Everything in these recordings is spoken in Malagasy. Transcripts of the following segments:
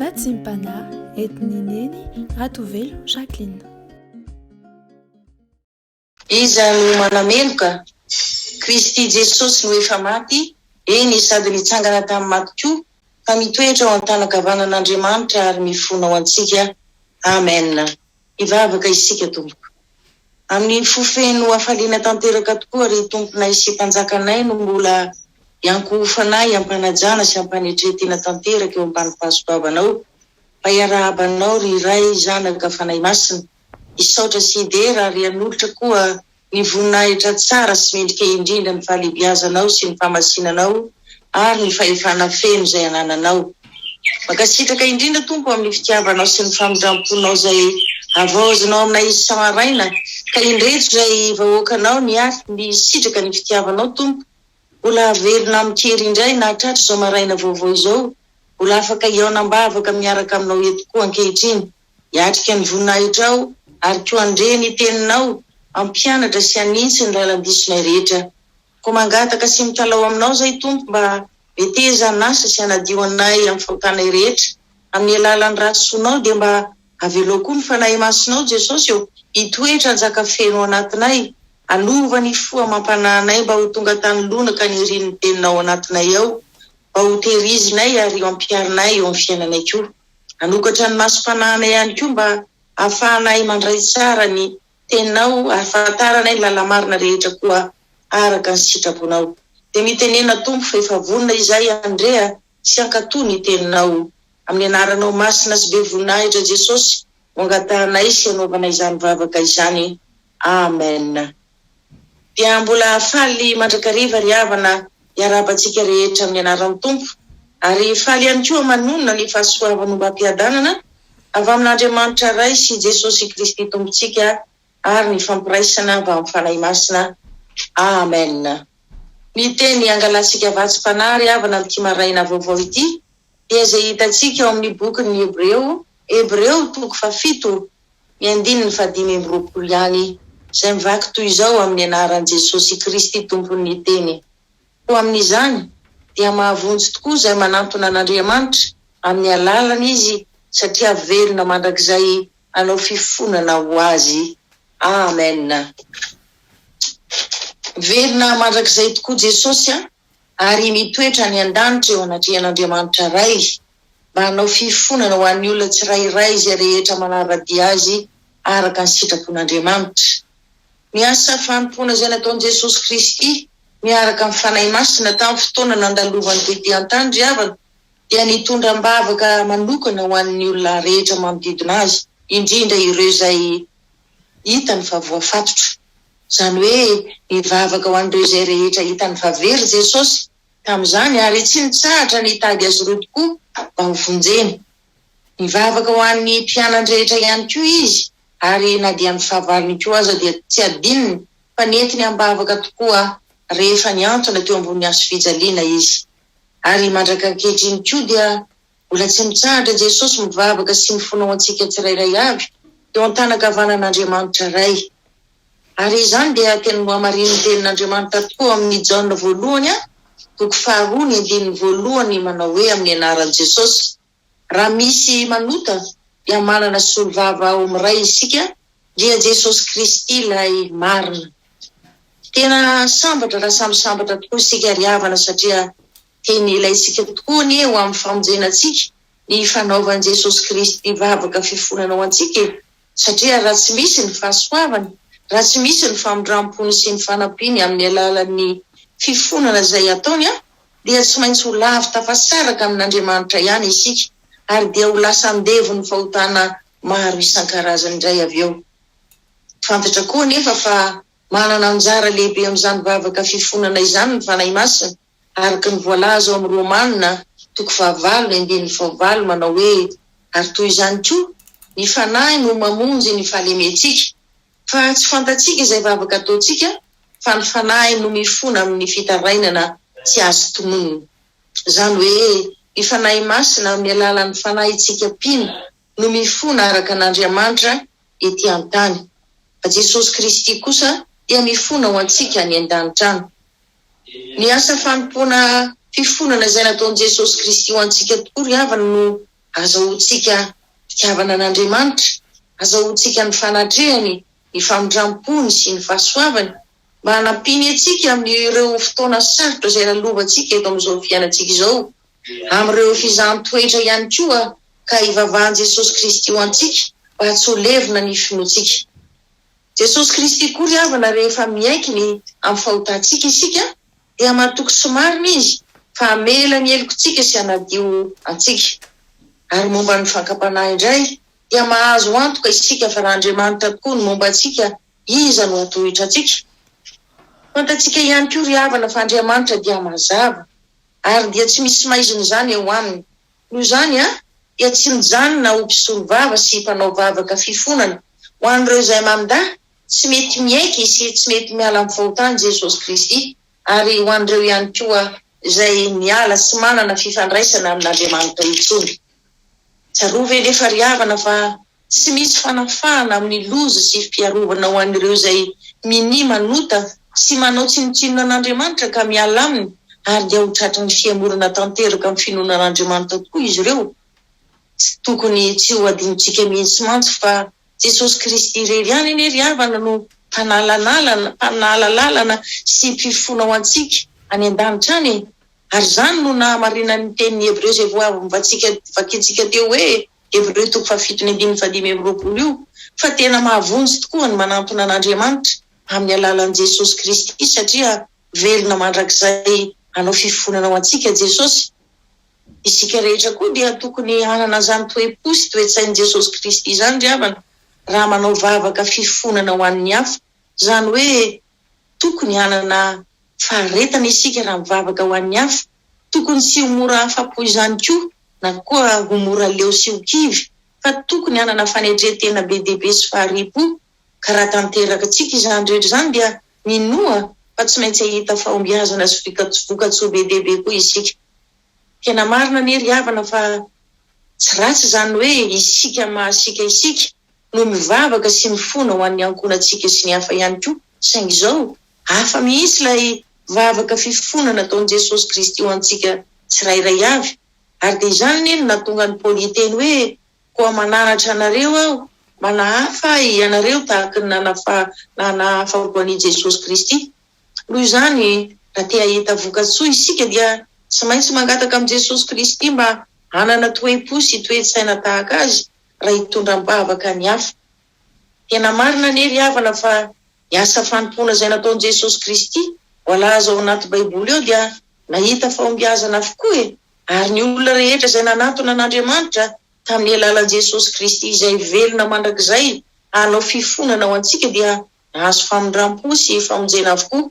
Vatsim-panahy entin'i Neny Ratovelo Jacqueline. Iza no manameloka? Kristy Jesosy no efa maty, eny, sady nitsangana tamin'ny maty koa, ka mitoetra ao an-tanan-kavanan'Andriamanitra ary mifona ho antsika. Amen. Hivavaka isika, Tompoko. Amin'ny fo feno hafaliana tanteraka tokoa, ry Tomponay sy Mpanjakanay no mbola iankohofanay am-panajana sy am-panetren-tena tanteraka eo ambany fahasoavanao, mba hiarahaba Anao, ry Ray, Zanaka, Fanahy Masina. Hisaotra sy hidera ary hanolotra koa ny voninahitra tsara sy mendrika indrindra ny fahalehibiazanao sy ny fahamasinanao ary ny fahefana feno izay anananao. Mankasitraka indrindra Tompo amin'ny fitiavanao sy ny famindramponao izay havaozinao aminay isa-maraina ka indreto izay vahoakanao niahy nisitraka ny fitiavanao Tompo mbola velona amin-kery indray nahatratra izao maraina vaovao izao mbola afaka hihaona am-bavaka miaraka aminao eto koa ankehitriny Hiatrika ny voninahitrao ary koa handre ny teninao, hampianatra sy hanitsy ny lalan-disonay rehetra. Koa mangataka sy mitalaho aminao izahay Tompo mba meteza hanasa sy hanadio anay amin'ny fahotanay rehetra amin'ny alalan'ny ra soanao dia mba avelao koa ny Fanahy Masinao Jesosy ô hitoetra hanjaka feno ao anatinay hanova ny fo amam-panahinay mba ho tonga tany lonaka ny irin'ny teninao ao anatinay ao mba ho tehirizinay ary ho ampiharinay eo amin'ny fiainanay koa. Hanokatra ny masom-panahinay ihany koa mba hahafahanay mandray tsara ny Teninao hahafantaranay ny lala-marina rehetra koa araka ny sitraponao. Dia mitenena Tompo fa efa vonona izahay handre sy hankatò ny Teninao. Amin'ny Anaranao masina sy be voninahitra Jesosy no angatahanay sy anaovanay izany vavaka izany. Amen. Dia mbola faly mandrakariva ry havana hiarahaba antsika rehetra amin'ny anaran'ny Tompo ary faly ihany koa manonona ny fahasoavana ombam-piadanana avy amin'Andriamanitra Ray sy Jesosy Kristy Tompontsika ary ny fampiraisana avy amin'ny Fanahy Masina. Amen. Ny teny angalantsika vatsim-panahy ry havana amin'ity maraina vaovao ity dia izay hitantsika ao amin'ny bokin'ny Hebreo, Hebreo toko fahafito Ny andininy fahadimy amby 20 ihany, izay mivaky toy izao amin'ny anaran'i Jesosy Kristy Tompon'ny Teny, Koa amin'izany, dia mahavonjy tokoa izay manantona an'Andriamanitra amin'ny alalany Izy, satria velona mandrakizay hanao fifonana ho azy. Amen. Velona mandrakizay tokoa Jesosy ary mitoetra any an-danitra eo anatrehan'Andriamanitra Ray. mba hanao fifonana ho an'ny olona tsirairay izay rehetra manara-dia Azy araka ny sitrapon'Andriamanitra. Ny asa fanompoana izay nataon'i Jesosy Kristy miaraka amin'ny Fanahy Masina tamin'ny fotoana nandalovany tety an-tany ry havana dia nitondra am-bavaka manokana ho an'ny olona rehetra manodidina Azy, indrindra ireo izay hitany fa voafatotra. Izany hoe nivavaka ho an'ireo izay rehetra hitany fa very Jesosy tamin'izany ary tsy nitsahatra nitady azy ireo tokoa mba ho vonjeny. Nivavaka ho an'ny mpianany rehetra ihany koa izy ary na dia ny fahavalony koa aza dia tsy adinony fa nentiny am-bavaka tokoa rehefa nihantona teo ambonin'ny hazofijaliana izy. Ary mandrak'ankehitriny koa dia mbola tsy mitsahatra Jesosy mivavaka sy mifona ho antsika tsirairay avy eo an-tanan-kavanan'Andriamanitra Ray. Ary izany dia teny nohamarinin'ny Tenin'Andriamanitra tokoa ao amin'ny Jaona voalohany toko faharoa ny andininy voalohany manao hoe amin'ny anaran'i Jesosy, Raha misy manota dia manana solovava ao amin'ny Ray isika dia Jesosy Kristy ilay marina. Tena sambatra raha samy sambatra tokoa isika ry havana satria teny ilaintsika tokoa anie ho amin'ny famonjena antsika ny fanaovan'i Jesosy Kristy vavaka fifonana ho antsika e! Satria raha tsy misy ny fahasoavany, raha tsy misy ny famindram-pony sy ny fanampiany amin'ny alalan'ny fifonana izay ataony, dia tsy maintsy ho lavo tafasaraka amin'Andriamanitra ihany isika, ary dia ho lasa andevon'ny fahotana maro isan-karazany indray avy eo. Fantatra koa anefa fa manana anjara lehibe amin'izany vavaka fifonana izany ny Fanahy Masina, Araka ny voalaza ao amin'ny Romana toko fahavalo ny andininy fahavalo manao hoe, Ary toy izany koa, ny Fanahy no mamonjy ny fahalementsika, fa tsy fantatsika izay vavaka ataontsika, fa ny Fanahy no mifona amin'ny fitarainana tsy azo tononina. Izany hoe, ny Fanahy Masina amin'ny alalan'ny fanahintsika mpino no mifona araka an'Andriamanitra ety an-tany, fa Jesosy Kristy kosa dia mifona ho antsika any an-danitra any. Ny asa fanompoana fifonana izay nataon'i Jesosy Kristy ho antsika tokoa ry havana no. azahoantsika fitiavana an'Andriamanitra, azahoantsika ny fanatrehany, ny famindram-pony sy ny fahasoavany, mba hanampiany antsika amin'ireo fotoana sarotra izay lalovantsika eto amin'izao fiainantsika izao, amin'ireo fizahan-toetra ihany koa ka hivavahan'i Jesosy Kristy ho antsika mba tsy ho levona ny finoantsika. Jesosy Kristy koa ry havana rehefa miaiky ny amin'ny fahotantsika isika dia matoky sy marina Izy fa hamela ny helokontsika sy hanadio antsika. Ary momba ny fankam-panahy indray dia mahazo antoka isika fa raha Andriamanitra tokoa no momba antsika iza no hatohitra antsika? Fantatsika ihany koa ry havana fa Andriamanitra dia mazava ary dia tsy misy maizina izany eo aminy. Noho izany dia tsy mijanona ho mpisolovava sy mpanao vavaka fifonana ho an'ireo izay mandà tsy mety miaiky sy tsy mety miala amin'ny fahotany Jesosy Kristy ary ho an'ireo ihany koa izay miala sy manana fifandraisana amin'Andriamanitra intsony. Tsarovy anefa ry havana fa tsy misy fanafahana amin'ny loza sy fiarovana ho an'ireo izay minia manota sy manao tsinontsinona an'Andriamanitra ka miala aminy ary dia ho tratran'ny fihemorana tanteraka amin'ny finoana an'Andriamanitra tokoa izy ireo. Tsy tokony tsy ho adinontsika mihitsy mantsy fa Jesosy Kristy irery ihany anie ry havana no mpanalanalana, mpanala lalana sy mpifona ho antsika any an-danitra any e! Ary izany no nahamarinan'ny tenin'ny Hebreo izay vao avy novatsika vakintsika teo hoe, Hebreo toko fahafito ny andininy fahadimy amby 20 io, fa tena mahavonjy tokoa ny manantona an'Andriamanitra amin'ny alalan'i Jesosy Kristy satria velona mandrakizay hanao fifonana ho antsika Jesosy. Isika rehetra koa dia tokony hanana izany toe-po sy toe-tsain'i Jesosy Kristy izany ry havana raha manao vavaka fifonana ho an'ny hafa, izany hoe tokony hanana faharetana isika raha mivavaka ho an'ny hafa, tokony tsy ho mora afa-po izany koa na koa ho mora leo sy ho kivy fa tokony hanana fanetren-tena be dia be sy fahari-po, ka raha tanterakantsika izany rehetra izany dia minoa fa tsy maintsy hahita fahombiazana sy vokatsoa be dia be koa isika. Tena marina anie ry havana fa tsy ratsy izany hoe isika mahasiaka isika no mivavaka sy mifona ho an'ny ankohonantsika sy ny hafa ihany koa, saingy izao, hafa mihitsy ilay vavaka fifonana nataon'i Jesosy Kristy ho antsika tsirairay avy, ary dia izany anie no nahatonga an'i Paoly hiteny hoe, Koa mananatra anareo aho, manahafa ahy ianareo tahaka ny nanahafako an'i Jesosy Kristy. Noho izany, raha te hahita vokatsoa isika dia tsy maintsy mangataka amin'i Jesosy Kristy mba hanana toe-po sy toe-tsaina tahaka Azy raha hitondra am-bavaka ny hafa. Tena marina anie ry havana fa ny asa fanompoana izay nataon'i Jesosy Kristy voalaza ao anaty Baiboly ao dia nahita fahombiazana avokoa e! Ary ny olona rehetra izay nanatona an'Andriamanitra tamin'ny alalan'i Jesosy Kristy izay velona mandrakizay hanao fifonana ho antsika dia Nahazo famindram-po sy famonjena avokoa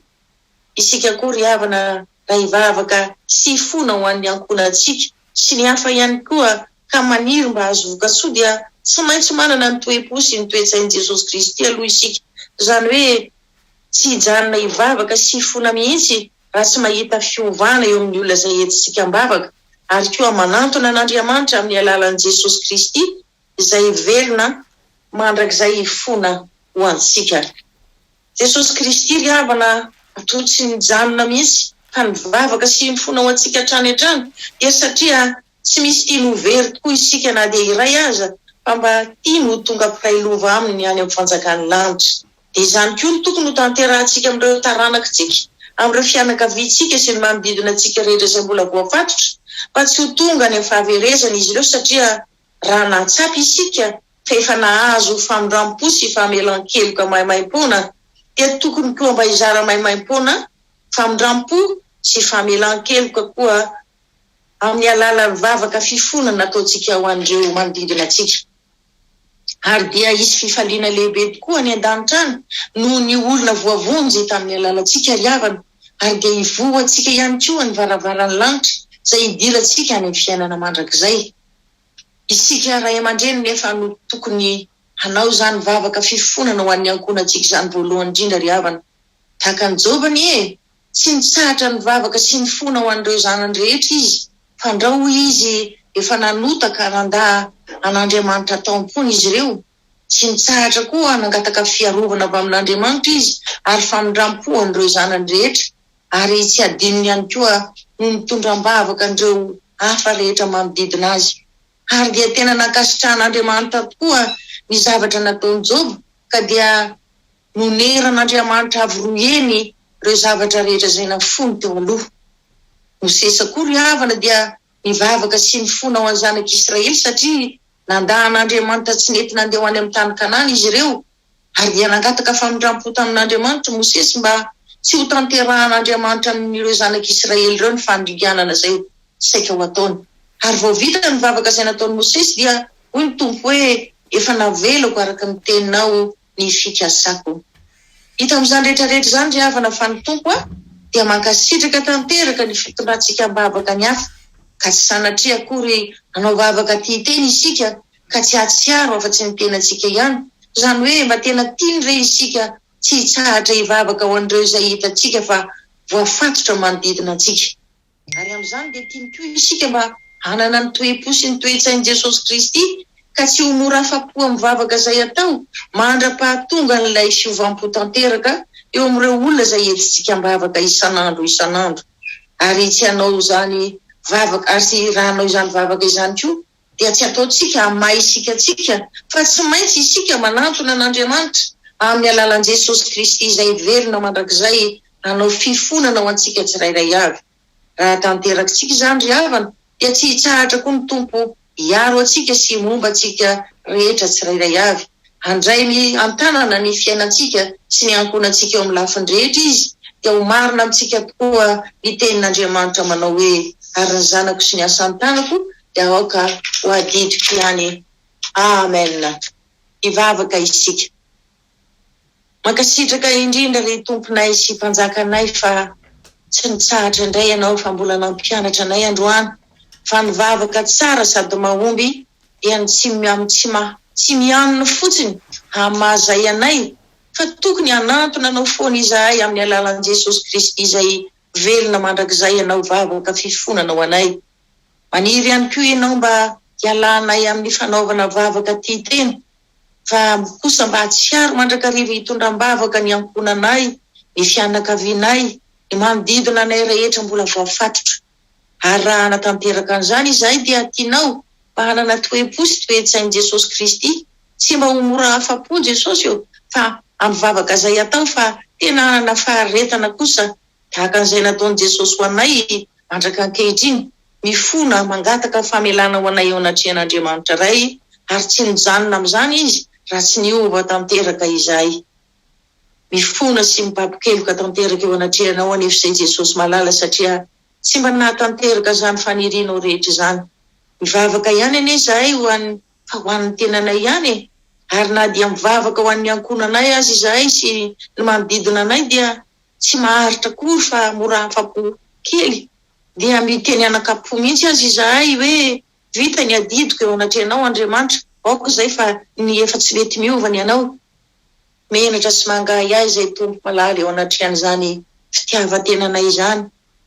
isika koa ry havana raha hivavaka sy hifona ho an'ny ankohonantsika sy ny hafa ihany koa ka maniry mba hahazo vokatsoa dia tsy maintsy manana ny toe-po sy ny toe-tsain'i Jesosy Kristy aloha isika. Izany hoe tsy hijanona hivavaka sy hifona mihitsy raha tsy mahita fiovana eo amin'ny olona izay entintsika am-bavaka ary koa manantona an'Andriamanitra amin'ny alalan'i Jesosy Kristy izay velona mandrakizay hifona ho antsika. Jesosy Kristy ry havana toa tsy nijanona mihitsy fa nivavaka sy nifona ho antsika hatrany hatrany dia satria tsy misy tiany ho very tokoa isika na dia iray aza fa mba tiany ho tonga mpiray lova aminy any amin'ny fanjakan'ny lanitra. Dia izany koa no tokony ho tanterahantsika amin'ireo taranakitsika, amin'ireo fianakaviantsika sy ny manodidina antsika rehetra izay mbola voafatotra mba tsy ho tonga any amin'ny fahaverezana izy ireo satria Raha nahatsapa isika fa efa nahazo famindram-po sy famelan-keloka maimaimpoana, dia tokony koa mba hizara maimaimpoana famindram-po sy famelan-keloka koa amin'ny alalan'ny vavaka fifonana ataontsika ho an'ireo manodidina antsika. Ary dia hisy fifaliana lehibe tokoa any an-danitra any noho ny olona voavonjy tamin'ny alalantsika ry havana, ary dia hivoha antsika ihany koa ny varavaran'ny lanitra izay hidirantsika any amin'ny fiainana mandrakizay. Isika ray aman-dreny nefa no tokony hanao izany vavaka fifonana ho an'ny ankohonantsika izany voalohany indrindra ry havana. Tahaka an'i Joba anie e! Tsy nitsahatra nivavaka sy nifona ho an'ireo zanany rehetra izy, fandrao hoy izy efa nanota ka nandà an'Andriamanitra tao am-pony izy ireo. Tsy nitsahatra koa nangataka fiarovana avy amin'Andriamanitra izy ary famindram-po an'ireo zanany rehetra. ary tsy hadinony ihany koa no nitondra am-bavaka an'ireo hafa rehetra manodidina azy. Ary dia tena nankasitrahan'Andriamanitra tokoa ny zavatra nataon'i Joba, ka dia noneran'Andriamanitra avo roa heny ireo zavatra rehetra izay nafoiny teo aloha. Mosesy koa ry havana dia nivavaka sy nifona ho an'ny zanak'Israely satria nandà an'Andriamanitra tsy nety nandeha ho any amin'ny tany Kanana izy ireo. Ary dia nangataka famindram-po tamin'Andriamanitra Mosesy mba tsy ho tanterahan'Andriamanitra amin'ireo zanak'Israely ireo ny fandringanana izay saika ho ataony. Ary vao vita ny vavaka izay nataon'i Mosesy dia hoy ny Tompo hoe, Efa navelako araka ny teninao ny fikasako. Hita amin'izany rehetra rehetra izany ry havana fa ny Tompo dia mankasitraka tanteraka ny fitondrantsika am-bavaka ny hafa, ka tsy sanatria akory hanao vavaka tia tena isika ka tsy hahatsiaro afa-tsy ny tenantsika ihany, izany hoe mba tena tiany re isika tsy hitsahatra hivavaka ho an'ireo izay hitantsika fa voafatotra manodidina antsika. Ary amin'izany dia tiany koa isika mba hanana ny toe-po sy ny toe-tsain'i Jesosy Kristy ka tsy ho mora afa-po amin'ny vavaka izay atao mandra-pahatonga an'ilay fiovam-po tanteraka eo amin'ireo olona izay entintsika am-bavaka isan'andro isan'andro. Ary tsy hanao izany vavaka ary raha hanao izany vavaka izany koa dia tsy ataontsika hamaha isika antsika fa tsy maintsy isika manantona an'Andriamanitra amin'ny alalan'i Jesosy Kristy izay velona mandrakizay hanao fifonana ho antsika tsirairay avy. Raha tanterakitsika izany ry havana dia tsy hitsahatra koa ny Tompo hiaro antsika sy homba antsika rehetra tsirairay avy. Handray ny an-tanana ny fiainantsika sy ny ankohonantsika eo amin'ny lafiny rehetra Izy dia ho marina amintsika tokoa ny tenin'Andriamanitra manao hoe ary ny zanako sy ny asan-tanako dia aoka ho adidiko ihany. Amen. Hivavaka isika. Mankasitraka indrindra ry Tomponay sy Mpanjakanay fa tsy nitsahatra indray Ianao fa mbola nampianatra anay androany fa ny vavaka tsara sady mahomby dia ny tsy tsy tsy mianona fotsiny hamahazay anay fa tokony hanantona Anao foana izahay amin'ny alalan'i Jesosy Kristy izay velona mandrakizay Ianao vavaka fifonana ho anay. Maniry ihany koa ianao mba hialanay amin'ny fanaovana vavaka tia tena, fa kosa mba hahatsiaro mandrakariva hitondra am-bavaka ny ankohonanay, ny fianakavianay, ny manodidina anay rehetra mbola voafatotra. Ary raha hanatanteraka an'izany izahay dia tianao mba hanana toe-po sy toe-tsain'i Jesosy Kristy, tsy mba ho mora afa-po Jesosy ô, fa amin'ny vavaka izay atao fa tena hanana faharetana kosa Tahaka an'izay nataon'i Jesosy ho anay mandraka ankehitriny, mifona, mangataka famelana ho anay eo anatrehan'Andriamanitra Ray, ary tsy nijanona amin'izany Izy raha tsy niova tanteraka izahay. Mifona sy mibabokeloka tanteraka eo anatrehanao anefa izay Jesosy malala satria tsy mba nahatanteraka izany fanirianao rehetra izany. Mivavaka ihany anie izahay ho an'ny fa ho an'ny tenanay ihany e! Ary na dia mivavaka ho an'ny ankohonanay aza izahay sy ny manodidina anay dia tsy maharitra akory fa mora afa-po kely dia miteny anakam-po mihitsy aza izahay hoe vita ny adidiko eo anatrehanao Andriamanitra, aoka izay fa ny efa tsy mety miova ny anao. Menatra sy mangahiahy izay Tompo malala eo anatrehan'izany fitiavan-tenanay izany,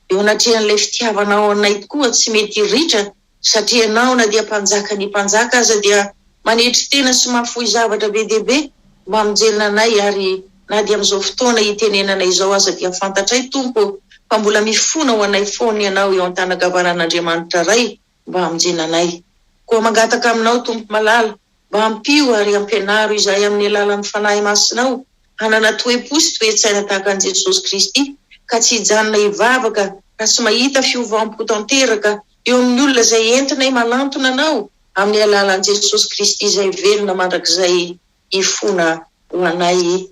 eo anatrehan'ilay fitiavanao anay tokoa tsy mety ritra Satria ianao na dia mpanjaka ny mpanjaka aza dia manetry tena sy mahafoy zavatra be dia be mba hamonjena anay ary na dia amin'izao fotoana itenenana izao aza dia fantatray Tompo ô fa mbola mifona ho anay foana ianao eo an-tanankavanan'Andriamanitra Ray mba hamonjena anay. Koa mangataka aminao Tompo malala mba ampio ary ampianaro izahay amin'ny alalan'ny Fanahy Masinao hanana toe-po sy toe-tsaina tahaka an'i Jesosy Kristy ka tsy hijanona hivavaka raha tsy mahita fiovam-po tanteraka eo amin'ny olona izay entinay manantona Anao amin'ny alalan'i Jesosy Kristy izay velona mandrakizay hifona ho anay.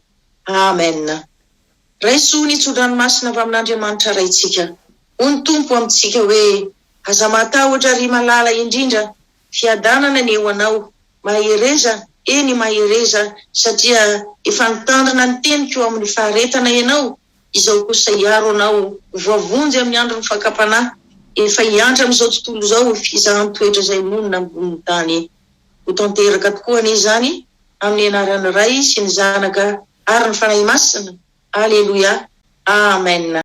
Amen. Raiso ny tso-dranomasina avy amin'Andriamanitra Raintsika. Hoy ny Tompo amintsika hoe, Aza matahotra ry malala indrindra, Fiadanana anie ho anao. Mahereza, eny mahereza, satria efa nitandrina ny teniko amin'ny faharetana ianao, izao kosa hiaro anao ho voavonjy amin'ny andron'ny fakam-panahy, efa hiantra amin'izao tontolo izao fizahan-toetra izay monina ambonin'ny tany. Ho tanteraka tokoa anie izany amin'ny anaran'ny Ray sy ny Zanaka ary ny Fanahy Masina. Aleloia. Amen.